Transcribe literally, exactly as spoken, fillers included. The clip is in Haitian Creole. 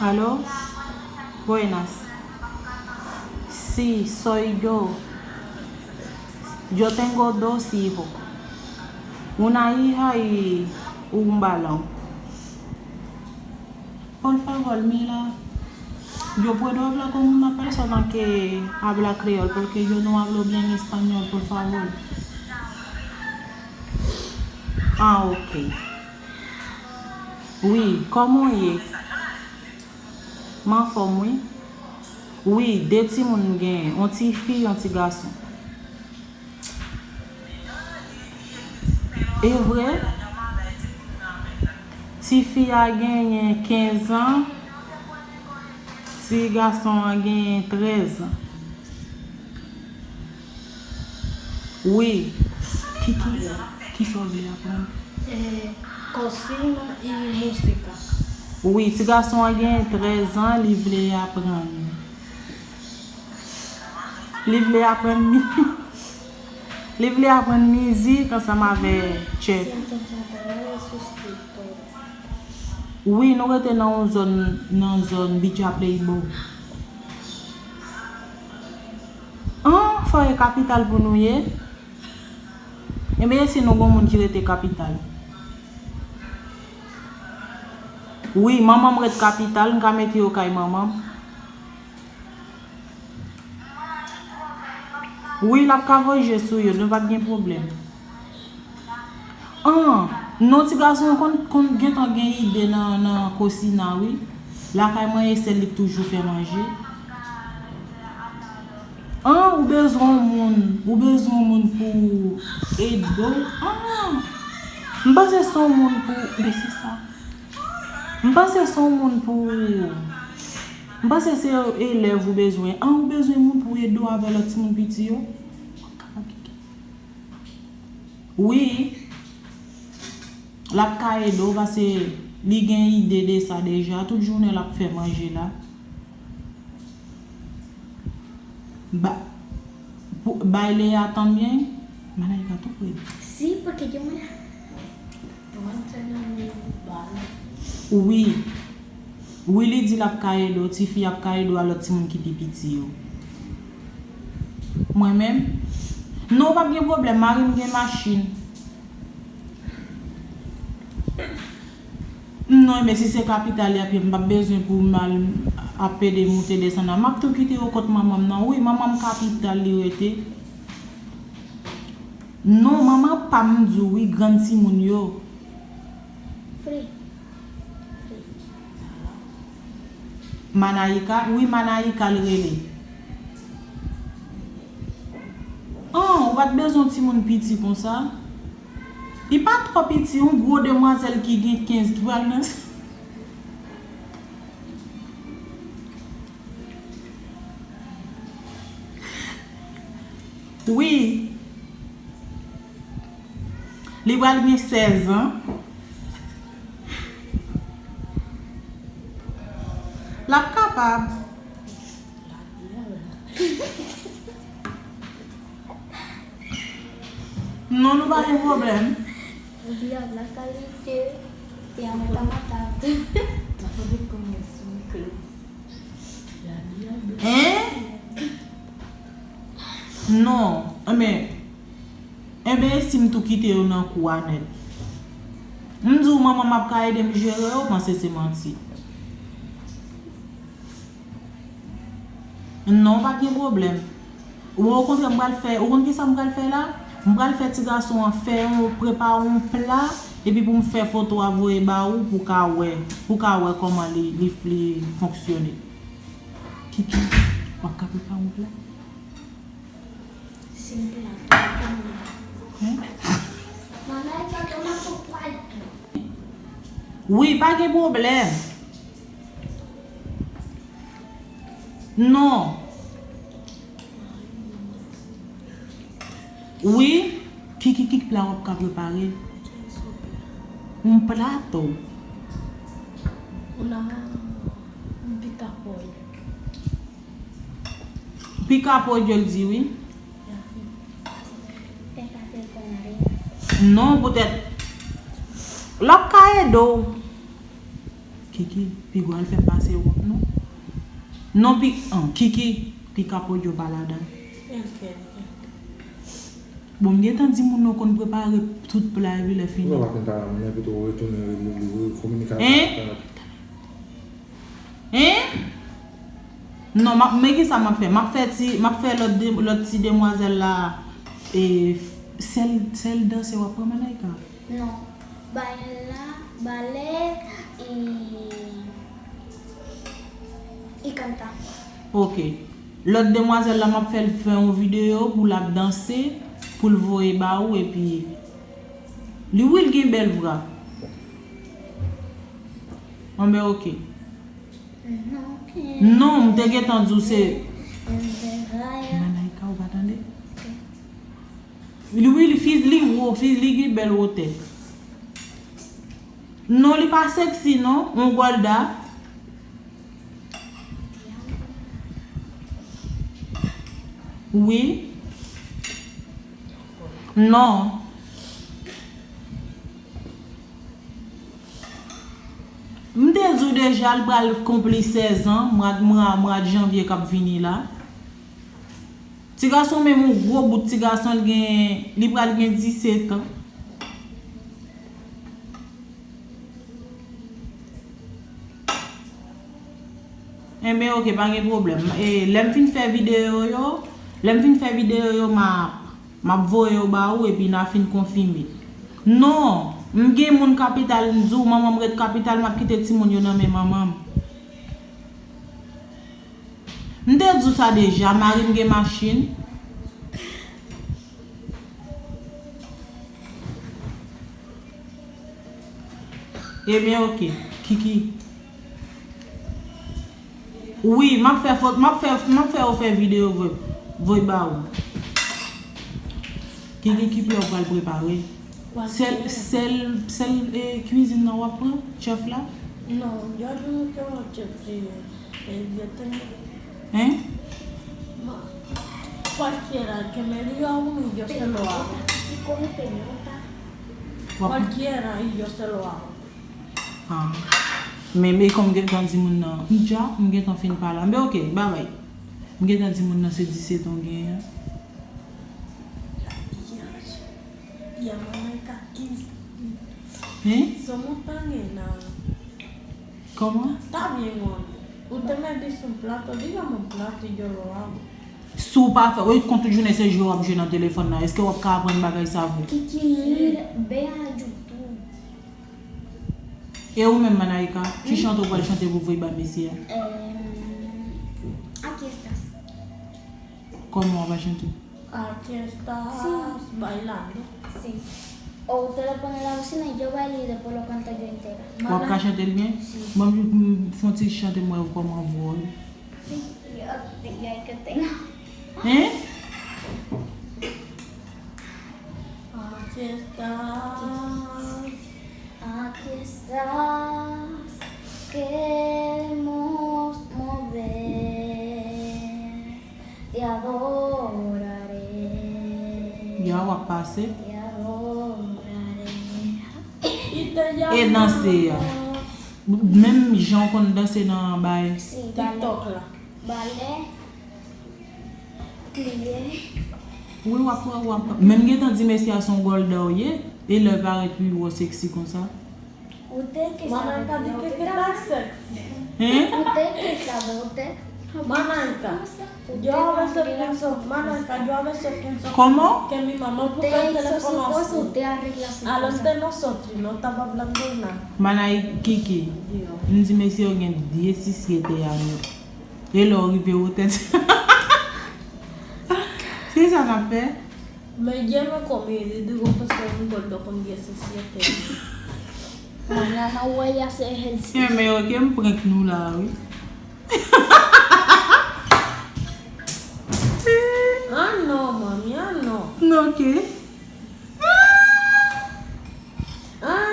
Aló, buenas. Sí, soy yo. Yo tengo dos hijos. Una hija y un varón. Por favor, mira, yo puedo hablar con una persona que habla creol porque yo no hablo bien español, por favor. Ah, ok. Wi, kòman w ye? M anfòm, wi. Wi, de timoun m genyen, yon ti fi, yon ti gason. E vre, ti fi a genyen kenz an, ti gason an genyen trèz an. Wi. Ki, ki, kisa w vle aprann? Eh, cocina y música. Wi, ti gason an gen trèz an, li vle aprann. Li vle aprann mi-, li vle aprann mizik ansanm avè chèf. Wi, nou rete nan yon zòn, nan zòn Villa Playboy. An, fò e kapital pou nou ye. Ebyen, si nou gon moun ki rete kapital. Wi, manman m ret kapital, m ka mete yo kay manman m. Wi, l ap ka voye je sou yo, nou p ap gen pwoblèm. An, non, ti gason an konn, konn gentan gen ide nan, nan kosina, wi. Lakay manyen sèl li k toujou fè manje. An, ou bezwen yon moun, ou bezwen yon moun pou ede w. An, m panse se yon moun pou, men se sa. M panse se yon moun pou, m panse se elèv ou bezwen. An, ou bezwen moun pou ede w avè lòt timoun piti yo. Wi, l ap ka ede w, paske li gen ide de sa deja. Tout jounen l ap fè manje la. Ba, pou, bay Lea tanbyen, Malaika tou fredi. Si, porque yo me... Wi. Wi, li di l ap ka ede w, tifi ap ka ede w a lòt timoun ki pi piti yo. Mwen menm? Non, w p ap gen pwoblèm, mari m gen machin. Non, men si se kapital y ap ye, m p ap bezwen pou m al ap pede moute desann la. M ap tou kite yo kot manman m nan. Wi, manman m kapital li rete. Non, manman pa m di w wi, grann timoun yo. Frè. Manayika, wi, Manayika l rele. An, ou pa t bezwen yon timoun piti konsa? Li pa twò piti, yon gwo demwazèl ki gen kenz ki pral nan... Wi. Li pral gen sèz an. L ap kapab. Non, nou pa gen pwoblèm. Diab, la kalite te a mata mata. Hein? Non, enben, enben, si m tou kite yo nan kou a nèt. M di w manman m ap ka ede m jere yo, panse se manti. Non, pa gen pwoblèm. Ou, okontrè, m pral fè, ou konn kisa m pral fè la? M pral fè ti gason an fè yon, prepare yon pla, epi pou m fè foto a voye ba ou pou ka wè, pou ka wè kòman li, li, li fonksyone. Kiki, w ap ka prepare yon pla? Wi, pa gen pwoblèm. Non. Wi, ki, ki, ki pla w ap ka prepare? Yon plato. Una pita pollo. Pika pollo l di wi. Non, poutèt l ap ka ede w. Ki Kiki, piga w al fè m pase wont non. Non, pi, an, Kiki, pi kapodyo pa ladan. Bon, m gentan di moun nou konn prepare tout pla epi lè fini. Ou pa konn pale moun nan, pito ou retounen rele li, kominike avèk. Hein? Hein? Non, m ap, men ki sa m ap fè? M ap fè ti, m ap fè lòt de, lòt ti demwazèl la, e, sèl, sèl danse w ap pran, Malaika? Non. Baila, ballet y, y cantar. Ok. Lòt demwazèl la, m ap fè l fè yon videyo pou l ap danse, pou l voye ba ou, epi li, wi, l gen bèl vra. Anben, ok. Non, m te gentan di w se. Malaika, ou pa tande? Li, wi, li fiz, li wo, fiz, li gen bèl wotè. Non, li pa seksi, non. On Golda. Wi. Non. M te di w deja, l pral konpli sèz an, mwa, mwa, mwa janvye k ap vini la. Ti gason menm, yon gwo bout ti gason, li gen, li pral gen disèt an. Enben, ok, pa gen pwoblèm. E, lè m fin fè videyo yo, lè m fin fè videyo yo, m a, m ap voye yo ba ou, epi n a fin konfime. Non, m gen moun kapital, m di w, manman m ret kapital, m ap kite timoun yo nan men manman m. M te di w sa deja, mari m gen machin. Ebyen, ok. Kiki. Wi, m ap fè fot-, m ap fè, m ap fè yo fè videyo voye, voye ba ou. Kiki, ki pla w pral prepare? Sèl, sèl, sèl, e, kwizin nan w ap pran? Chèf la? Non, yo di nou ke yon chèf li ye. E, yo te. Hein? Ma-, cualquiera que me diga uno y yo se lo hago. Cualquiera y yo se lo hago. Ah. Men, men kòm m gentan di moun nan, m dja, m gentan fin pale. Men ok, babay. M gentan di moun nan se disèt an genyen. Ya, ya, mwen ka kiz. Hein? Somos tan enanos. Kòman? Está bien, mami. Usted me dice un plato, dígame un plato y yo lo hago. Si w pa fè, wi, kont tout jounen se jwe w ap jwe nan telefòn nan, èske w ap ka aprann bagay sa vre? Kiki, ve a YouTube. E ou menm, Manaika, ki chante w pral chante pou voye ba mesye a? Em, aquí estás. Kòman w ap chante? Aquí estás bailando. Sí. O usted lo pone en la bocina y yo bailo y después lo canto yo entera. W ap ka chante l byen? Sí. Ban m, m, fè yon ti chante m wè kòman vwa w ye. Yo, yo, yo, yo tengo. Hein? Aquí estás. Aquí estás, queremos mover, te adoraré. Ya w ap pase. Te adoraré. E danse a. Menm jan w konn danse nan bay. Si, TikTok la. Balè. Wi, w ap, w ap, w ap. Men m gentan di mesye a se yon Golda w ye, e lè w parèt pi w seksi konsa. Manaika di keke ta seksi. Hein? Manaika, yo a veces pienso, Manaika, yo a veces pienso que mi mamá puso el teléfono así. Alante nosotros no estaba hablando nada. Manay Kiki, m di mesye yo gen de sisyete a nou. E lè w rive wotè ti. Se sa n ap fè. Me llame comida y digo que soy un gordo con diecisiete años. Mañana voy a hacer ejercicio. Enben, ok, m prank nou la, wi. Ah non, mami, ah non. Non, ok.